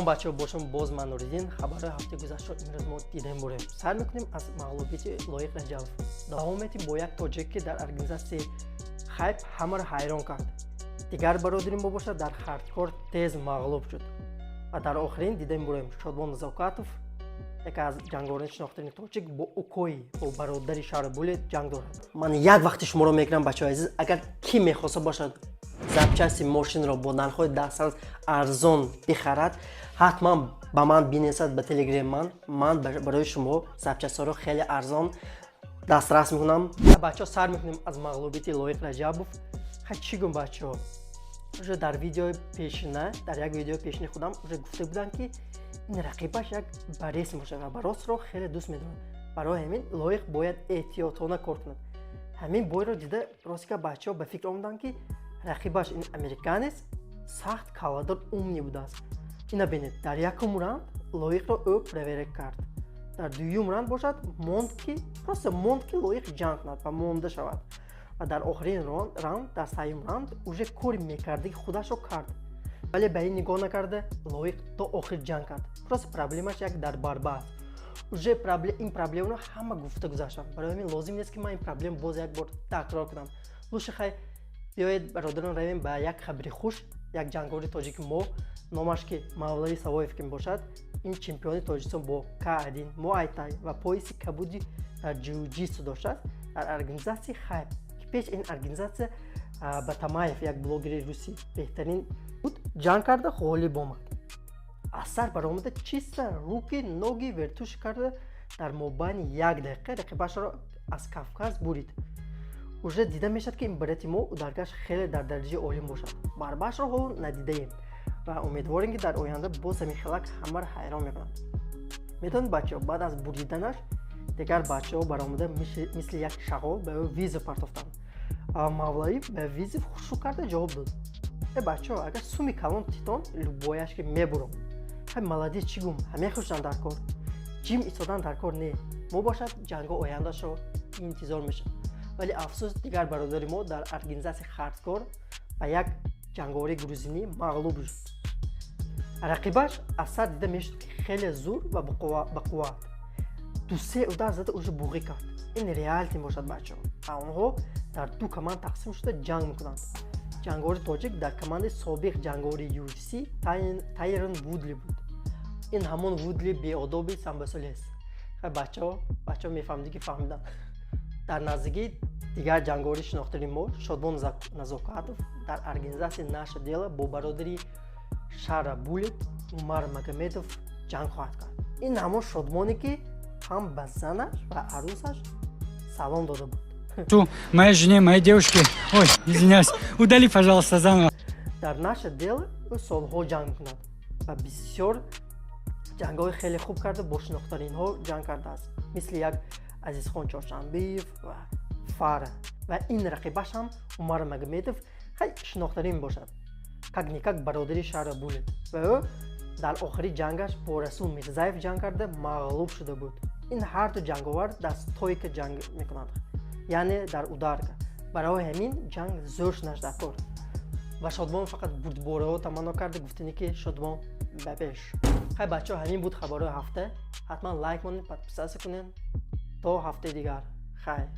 Салом, бачаҳо, бо шумо боз ман, Нуриддин. Хабарҳои ҳафтаи гузаштаро имрӯз мо дидем бурем. Сар мекунем аз мағлубияти Лоиқ Раҷабов, давом метем бо як тоҷик, ки дар организатсияи Хайп ҳамаро ҳайрон кард. Дигар бародари мо бошад, дар хардкор тез мағлуб шуд. Ва дар охирин дидем бурем Шодмон Назокатов, яке аз ҷанговарони шинохтани тоҷик, бо укои, бо бародари Шара Булет ҷанг дорад. Ман як вақти шуморо мегирам, бачаҳои азиз. Агар кӣ мехоста бошад запчасти мошинро бо нархҳои дастрас, арзон бихарад, ҳатман ба ман бинесад ба телеграм. Ман барои шумо запчастҳоро хеле арзон дастрас мекунам. Бачаҳо, сар мекунем аз мағлубияти Лоиқ Раҷабов. Хай, чӣ гум, бачаҳо, уже дар видеои пешина, дар як видеои пешини худам уже гуфта будам, ки ин рақибаш як борец мебошад ва борецро хеле дӯст медорад. Барои ҳамин Лоиқ бояд эҳтиётона кор кунад. Ҳамин бойро дида, ростика, бачаҳо, ба фикр омадам, ки рақибаш ин американец сахт калладор, умный будааст. Ина бинед, дар якум раунд Лоиқро ӯ проверка кард, дар дуюм раунд бошад, монд, ки просто монд, ки Лоиқ ҷанг кунад ва монда шавад. Ва дар охирин раунд, дар сеюм раунд, уже кори мекардагӣ худашро кард, вале ба ин нигоҳ накарда, Лоиқ то охир ҷанг кард. Просто проблемаш як дар борьба аст. Уже ин проблемаро ҳама гуфта гузаштанд, барои ҳамин лозим нест, ки ман ин проблем боз як бор такрор кунам. Лучше, хай, биёед, бародарон, равем ба як хабари хуш. Як ҷанговари тоҷики мо, номаш ки Мавлави Савоев ки мебошад, ин чемпиони Тоҷикистон бо К1, муайтай ва пояси кабуди дар ҷиу-ҷитсу доштааст, дар организатсияи Хайп, ки пеш ин организатсия Батамаев, як блогери русӣ беҳтарин буд, ҷанг карда ғолиб омад. Аз сар баромада, чисто руки, ноги, вертушка карда, дар мобайни як дақиқа рақибашро аз Кавказ бурид. Уже дида мешавад, ки ин брати мо ударкаш хеле дар дараҷаи олӣ бошад. Борьбашро ҳоло надидаем ва умедворем, ки дар оянда боз ҳамин хелак ҳамаро ҳайрон мекунад. Медонед, бачаҳо, баъд аз буриданаш дигар бачаҳо баромада, мисли як шағол ба ӯ вызов партофтанд. Мавлавӣ ба вызов хушрӯ карда ҷавоб дод: «Э, бачаҳо, агар суми калон титон, любояш ки мебурам». Ҳай, молодец, чӣ гум, ҳаме хушдан дар кор, ҷим истодан дар кор не. Мо бошад, ҷанго ояндашро интизор мешавад. Вале афсӯс, дигар бародари мо дар организатсияи хардкор ба як ҷанговари грузинӣ мағлуб шуд. Рақибаш аз сар дида мешуд, ки хеле зур ва бақувват. Дусе удар зада, уже буғӣ кард. Ин реалити бошад, бачаҳо. Ва онҳо дар ду команда тақсим шуда ҷанг мекунанд. Ҷанговари тоҷик дар командаи собиқ ҷанговари UFC Тайрон Вудли буд. Ин ҳамон Вудли беодоби самбасолест. Бачаҳо, бачаҳо мефаҳмиди, ки фаҳмиданд. Дар наздикии дигар ҷанговари шинохтари мо Шодмон Назокатов дар организатсияи «Наше дело» бо бародари Шара Булет Умар Магомедов ҷанг хоҳад кард. Ин ҳамон Шодмоне, ки ҳам ба занаш ва арӯсаш салом дода буд. Моей жене, моей девушке. Ой, извиняюсь. Удали, пожалуйста, заново. Дар «Наше дело» ӯ солҳо ҷанг мекунад ва бисёр ҷангҳои хеле хуб карда, бо шинохтаринҳо ҷанг кардааст, мисли як Азизхон Чоршанбиев ва Фара. Ва ин рақибаш ҳам Умар Магомедов, хай, шинохтарин бошад, как никак бародари Шара Булет. Ва ӯ дар охири ҷангаш бо Расул Мирзаев ҷанг карда мағлуб шуда буд. Ин ҳарду ҷанговар дар стойка ҷанг мекунанд, яъне дар ударка. Барои ҳамин ҷанг зӯр шудаш дар кор. Ва Шодмон фақат бурдбораҳо таманно карда, гуфтанӣ, ки Шодмон, ба пеш. Хай, бачаҳо, ҳамин буд хабарҳои ҳафта. Ҳатман лайк монед, подписаться кунед. То ҳафтаи дигар, хайр.